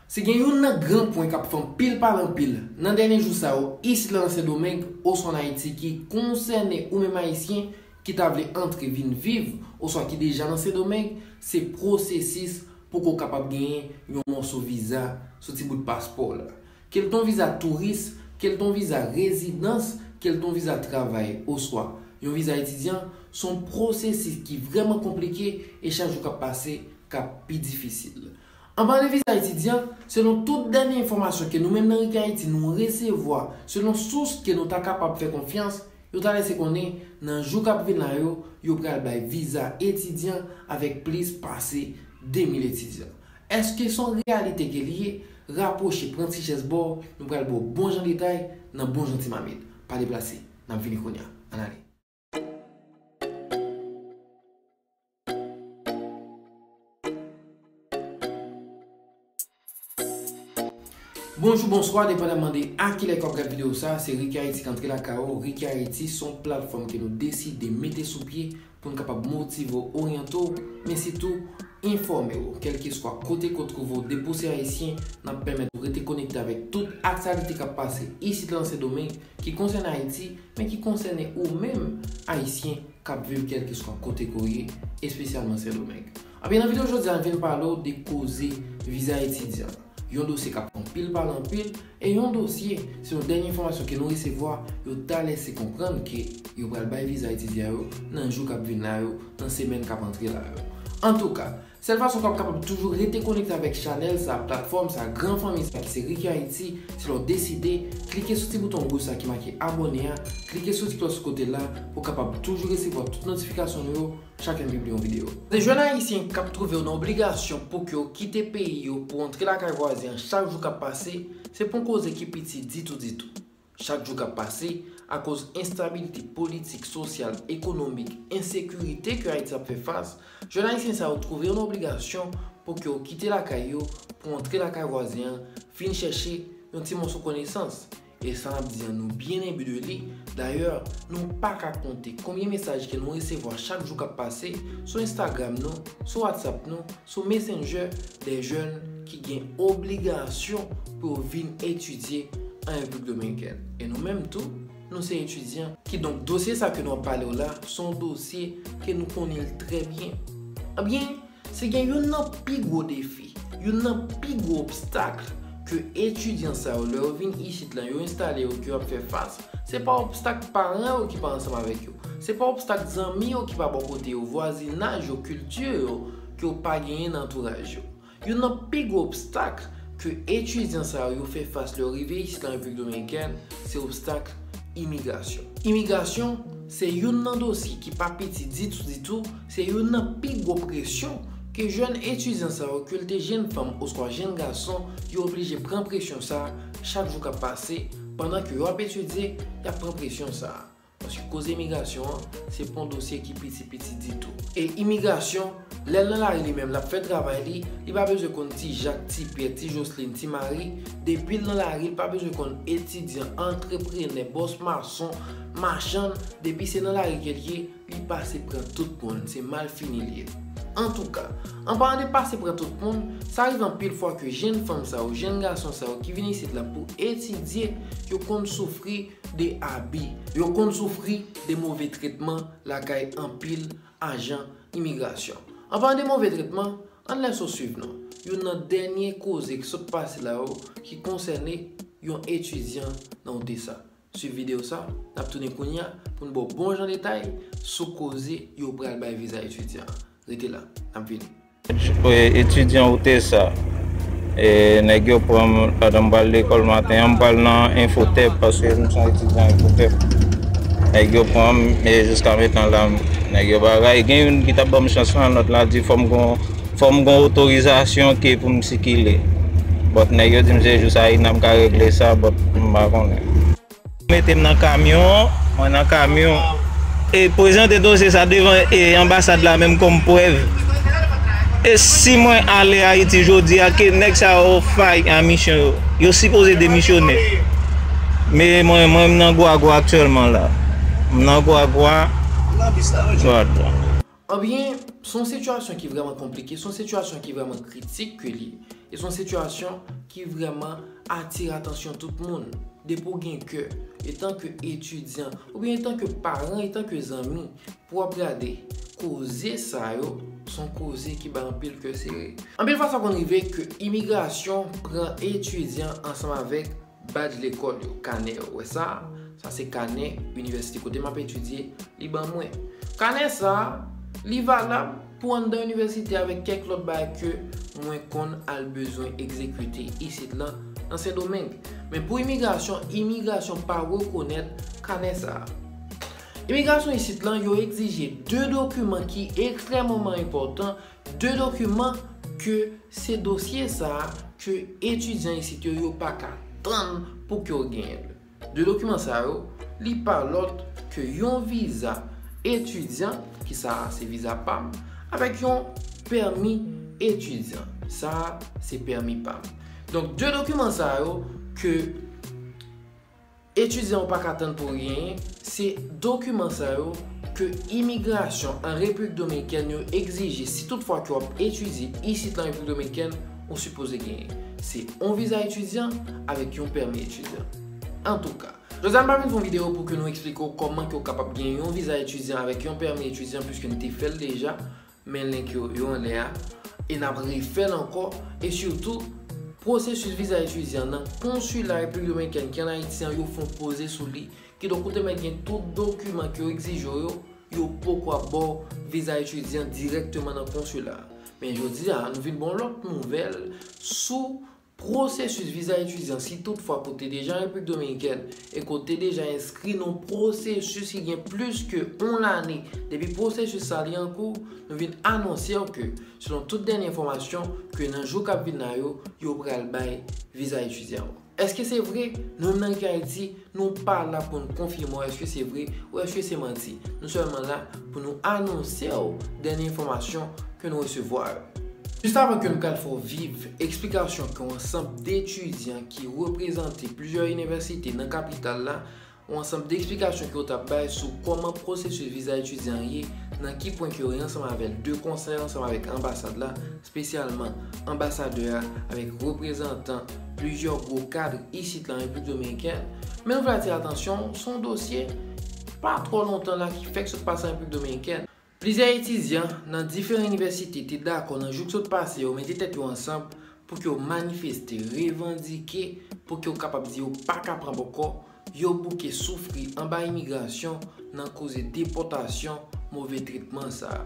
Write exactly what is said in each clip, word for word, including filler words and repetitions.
Si gen youn nan gran pwen k ap fè anpil pale anpil nan dènye jou sa yo isit la nan Sendomeng oswa ann Ayiti ki konsène ou menm Ayisyen ki ta vle antre vin viv oswa ki deja nan Sendomeng, se pwosesis pou ke w kapab genyen yon mòso viza sou ti bout paspò w la. Ke l t yon viza touris, ke l t yon viza rezidans, ke l t yon viza travay oswa yon viza etidyan, se yon pwosesis ki vrèman konplike e chak jou k ap pase k ap pi difisil. Anba de viza etidyan, selon tout dènye enfòmasyon ke nou menm nan Rikyayiti nou resevwa, selon sous ke nou ta kapab fè konfyans, yo ta lese konnen nan jou k ap vin la yo, yo pral bay viza etidyan avèk plis pase de mil etidyan. Èske se yon reyalite ke li ye? Rapwoche, pran ti chèz ba w, nou pral ba w bon jan detay nan bon jan ti mamit. Pa deplase, n ap vini kounye a. Ann ale. Bonjou, bonswa, depandaman de a kilè ke w ap gad videyo sa, se Rikyayiti k antre lakay ou. Rikyayiti se yon platfòm ke nou deside mete sou pye pou n kapab motive w, oryante w, men sitou enfòme w. Kèlkeswa kote ke w twouve w depi w se Ayisyen, n ap pèmèt ou rete konekte avèk tout aktyalite k ap pase isit la nan Sendomeng ki konsène Ayiti, men ki konsène ou menm Ayisyen k ap viv kèlkeswa kote ke w ye, espesyalman Sendomeng. Anben, nan videyo jodi a, n vin pale w de koze viza etidyan. Yon dosye k ap fè anpil pale anpil, e yon dosye, selon dènye enfòmasyon ke nou resevwa, yo ta lese konprann ke yo pral bay viza etidyan yo nan jou k ap vin la yo, nan semèn k ap antre la yo. Antouka, sèl fason ke w ap kapab toujou rete konekte avèk chanèl sa, platfòm sa, gran fanmi sa ki se Rikyayiti, se lè w deside klike sou ti bouton wouj sa ki make abòne a, klike sou ti klòch sou kote la pou w kapab toujou resevwa tout notifikasyon nou yo chak lè n pibliye yon videyo. Se jèn ayisyen k ap twouve yo nan obligasyon pou ke yo kite peyi yo pou antre lakay vwazen an chak jou k ap pase, se pa yon koze ki piti ditou, ditou. Chak jou k ap pase, akoz enstabilite politik, sosyal, ekonomik, ensekirite ke Ayiti ap fè fas, jèn ayisyen sa yo twouve yo nan obligasyon pou ke yo kite lakay yo pou antre lakay vwazen an, vin chèche yon ti mòso konesans. E sa n ap di an nou byen enbi de li. Dayè, nou pa ka konte konbyen mesaj ke nou resevwa chak jou k ap pase sou Instagram nou, sou WhatsApp nou, sou Messenger, de jèn ki gen obligasyon pou yo vin etidye an Repiblik Dominikèn. E nou menm tou, nou se etidyan. Kidonk, dosye sa ke nou ap pale w la, se yon dosye ke nou konnen l trè byen. Ebyen, si gen youn nan pi gwo defi, youn nan pi gwo obstak ke etidyan sa yo, lè yo vin isit la, yo enstale yo, ke yo ap fè fas, se pa obstak paran yo ki pa ansanm avèk yo, se pa obstak zanmi yo ki pa bò kote yo, vwazinaj yo, kilti yo, ke yo pa genyen nan antouraj yo. Youn nan pi gwo obstak ke etidyan sa yo, yo fè fas lè yo rive isit an Repiblik Dominikèn, se obstak imigrasyon. Imigrasyon, se youn nan dosye ki pa piti ditou, ditou, se youn nan pi gwo presyon ke jèn etidyan sa yo, ke l te jèn fanm oswa jèn gason, yo oblije pran presyon sa chak jou k ap pase, pandan ke yo ap etidye, y ap pran presyon sa. Paske koze imigrasyon an, se pa yon dosye ki piti, piti ditou. E imigrasyon, lè l nan lari li menm, l ap fè travay li, li pa bezwen konn Ti Jak, Ti Pyè, Ti Joslin, Ti Mari. Depi l nan lari, li pa bezwen konn etidyan, antreprenè, bòs mason, machann. Depi se nan lari ke l ye, li pase pran tout moun. Se malfini l ye. Antouka, an palan de pase pran tout moun, sa rive anpil fwa ke jèn fanm sa yo, jèn gason sa yo ki vin isit la pou etidye, yo konn soufri de abi. Yo konn soufri de move tretman lakay anpil ajan imigrasyon. An palan de move tretman, ann lèse w swiv nou youn nan dènye koze ki sot pase la yo ki konsène yon etidyan nan Odessa. Swiv videyo sa, n ap tounen kounye a pou n ba w bon jan detay sou koze yo pral bay viza etidyan an. Rete la, n ap vini. Etidyan Odessa. E, nèg yo pran m pandan m pral lekòl maten an, m pral nan Infotep, paske m se yon etidyan Infotep. Nèg yo pran m, e jiska mentan la, nèg yo pa ray. Gen youn ki t ap ban m chans lan, lòt la di fò m gon, fò m gon otorizasyon ke pou m sikile. But nèg yo di m se jis a INA m ka regle sa, but m pa konnen. Mete m nan kamyon, mwen nan kamyon. E prezante dosye sa devan, e, anbasad la menm kòm prèv. E si mwen ale Ayiti jodi a, ke nèg sa yo fay a misyon yo, yo sipoze demisyone. Men mwen, mwen m nan gwagwa aktyèlman la. M nan gwagwa. Gwagwa. Ebyen, se yon sitiyasyon ki vrèman konplike, se yon sitiyasyon ki vrèman kritik ke li ye. E se yon sitiyasyon ki vrèman atire atansyon tout moun. Depi w gen kè, etanke etidyan, oubyen etanke paran, etanke zanmi, pou w ap gade koze sa yo, se yon koze ki bay anpil kè sere. Anpil fwa sa konn rive ke imigrasyon pran etidyan ansanm avèk badj lekòl yo, kanè yo. Wè sa? Sa se kanè inivèsite kote m ap etidye, li ban mwen. Kanè sa, li valab pou anndan inivèsite avèk kèk lòt bagay ke mwen konn al bezwen egzekite isit lan nan Sendomeng. Men pou imigrasyon, imigrasyon pa rekonèt kanè sa. Imigrasyon isit lan, yo egzije de dokiman ki ekstrèmeman enpòtan, de dokiman ke se dosye sa a ke etidyan isit yo, yo pa ka tann pou ke yo genyen l. De dokiman sa yo, li pa lòt ke yon viza etidyan, ki sa a se viza pa m, avèk yon pèmi etidyan, sa a se pèmi pa m. Donk, de dokiman sa yo ke etidyan yo pa ka tann pou genyen, se dokiman sa yo ke imigrasyon an Repiblik Dominikèn yo egzije si toutfwa ke w ap etidye isit lan Repiblik Dominikèn, ou sipoze genyen. Se yon viza etidyan avèk yon pèmi etidyan. Antouka, jodi a m pa vin fè yon videyo pou ke nou eksplike w kòman ke w kapab gen yon viza etidyan avèk yon pèmi etidyan, piske n te fè l deja, men link yo, yo anlè a, e n ap refè l ankò, e sitou, pwosesis viza etidyan nan konsila Repiblik Dominikèn ki ann Ayiti an, yo fè yon poze sou li, kidonk ou te mèt gen tout dokiman ke yo egzije w yo, yo poko ap ba w viza etidyan dirèkteman nan konsila. Men jodi a, nou vin ba w lòt nouvèl sou pwosesis viza etidyan, si toutfwa ke w te deja an Repiblik Dominikèn e ke w te deja enskri nan yon pwosesis ki gen plis ke yon lane depi pwosesis sa li an kou, nou vin anonse w ke, selon tout dènye enfòmasyon, ke nan jou k ap vin la yo, yo pral bay viza etidyan w. Èske se vre? Nou menm nan Ayiti, nou pa la pou n konfime w èske se vre ou èske se manti. Nou sèlman la pou nou anonse w dènye enfòmasyon ke nou resevwa yo. Jis avan ke m pral fè w viv eksplikasyon ke yon ansanm de etidyan ki reprezante plizyè inivèsite nan kapital la, yon ansanm de eksplikasyon ke yo t ap bay sou kòman pwosesis viza etidyan ye, nan ki pwen ke yo ye ansanm avèk de konsèy ansanm avèk anbasad la, espesyalman anbasadè a avèk reprezantan plizyè gwo kad isit lan Repiblik Dominikèn. Men nou vle atire atansyon w sou yon dosye pa twò lontan la ki fèk sot pase an Repiblik Dominikèn. Plizyè etidyan nan diferan inivèsite te dakò nan jou k sot pase yo mete tèt yo ansanm pou ke yo manifeste, revandike, pou ke yo kapab di yo pa ka pran ankò, yo bouke soufri anba imigrasyon nan koze depòtasyon, move tretman sa a.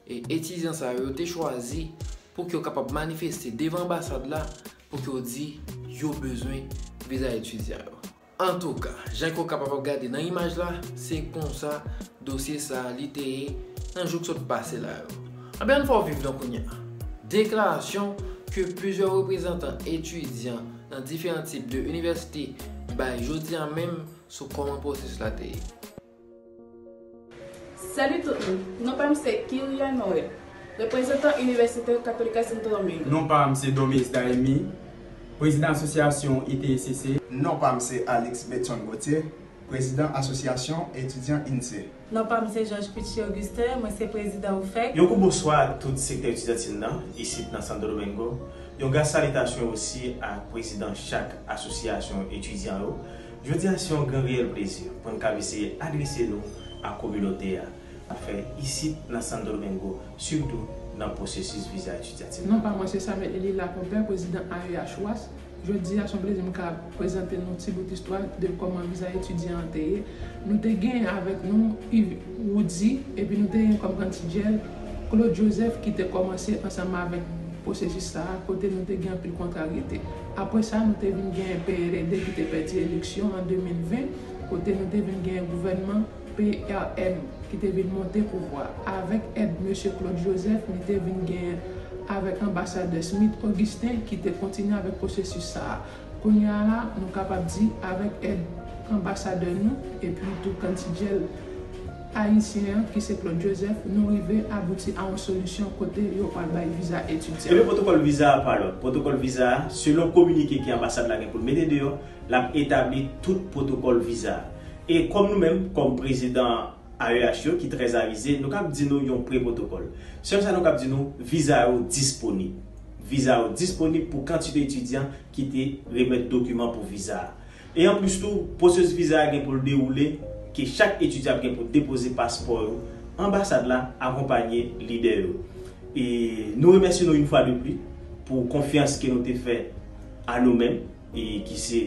E etidyan sa yo, yo te chwazi pou ke yo kapab manifeste devan anbasad la pou ke yo di yo bezwen viza etidyan yo. Antouka, jan ke w kapab ap gade nan imaj la, se konsa dosye sa a li te ye nan jou k sot pase la yo. Anben, ann fè w viv nan kounye a. Deklarasyon ke plizyè reprezantan etidyan nan diferan tip de inivèsite bay jodi a menm sou kòman pwosesis la te ye. Salut tout moun, non pa m se Kiria Noël, reprezantan Universidad Católica Santo Domingo. Non pa m se Domis Daimi, prezidan asosyasyon I T E C C. Non pa m se Alix Betson Gauthier, prezidan asosyasyon etidyan INSEE. Non pa m se Georges Pitchy Augustin, mwen se prezidan OUFEC. Yon gwo bonswa ak tout sektè etidyantil nan, isit nan Santo Domingo. Yon gras salitasyon osi ak prezidan chak asosyasyon etidyan yo. Jodi a se yon gran reyèl plezi pou n kab eseye adrese nou ak kominote a, afè isit nan Santo Domingo, sitou nan pwosesis viza etidyantil. Non pa mwen se Samuel Eli Lacompère, prezidan A E H was. Jodi a se yon plezi m ka prezante nou ti bout istwa de kòman viza etidyan an te ye. Nou te gen avèk nou Yves Roudy, epi nou te gen kòm kandidjèl Claude Joseph ki te kòmanse ansanm avèk pwosesis sa a, kote nou te gen anpil kontraryete. Apre sa, nou te vin gen P L D ki te pèdi eleksyon an de mil ven, kote nou te vin gen gouvènman P R M ki te vin monte pouvwa a. Avèk èd mesye Claude Joseph, li te vin gen avèk anbasadè Smith Augustin ki te kontinye avèk pwosesis sa a. Kounye a la, nou kapab di, avèk èd anbasadè nou epi tou kandidjèl ayisyen an ki se Claude Joseph, nou rive abouti a yon solisyon kote yo pral bay viza etidyan. Ebyen, pwotokòl viza a pa lòt. Pwotokòl viza a, selon kominike ke anbasad la gen pou l mete deyò, l ap etabli tout pwotokòl viza a. E kòm nou menm, kòm prezidan A E H yo ki trè avize, nou kab di nou yon pre-pwotokòl. Sèl sa nou kab di nou, viza yo disponib. Viza yo disponib pou kantite etidyan ki te remèt dokiman pou viza a. E anplis tou, pwosesis viza a gen pou l dewoule, ke chak etidyan ap gen pou depoze paspò yo, anbasad la akonpanye lidè yo. E nou remèsye nou yon fwa de pli pou konfyans ke nou te fè a nou menm, e ki se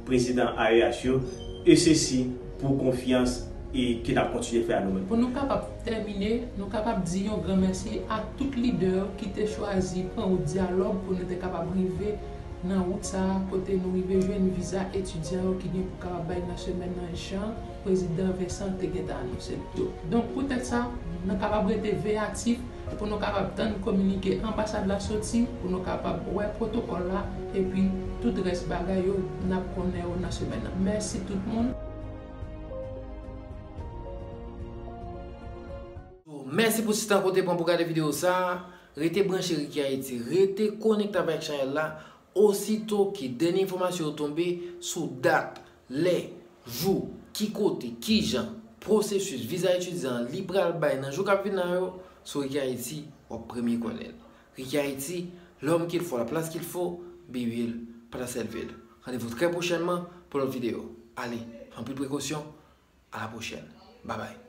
prezidan A E H yo, e sesi pou konfyans e ke n ap kontinye fè a nou menm. Pou nou kapab tèmine, nou kapab di yon gran mèsi a tout lidè ki te chwazi pran wout dyalòg pou nou te kapab rive nan wout sa a kote nou rive jwenn viza etidyan yo ki gen pou kapab bay nan semèn nan jan prezidan Vincent te gentan anonse l. Donk poutèt sa, nou kapab rete veyatif pou nou kapab tann kominike anbasad la soti, pou nou kapab wè pwotokòl la, epi tout rès bagay yo n ap konnen yo nan semèn nan. Mèsi tout moun. Mèsi pou ti tan ke w te pran pou gade videyo sa a. Rete branche Ricky Haiti, rete konekte avèk chanèl la. Osito ke dènye enfòmasyon yo tonbe sou dat, lè, jou, ki kote, kijan, pwosesis viza etidyan an li pral bay nan jou k ap vin la yo, sou Ricky Haiti, w ap premye konnen l. Ricky Haiti, l'homme qu'il faut, la place qu'il faut, baby, pa ta sèvi l. Randevou trè pwochènman pou lòt videyo. Ale, anpil prekosyon, a la pwochèn. Babay.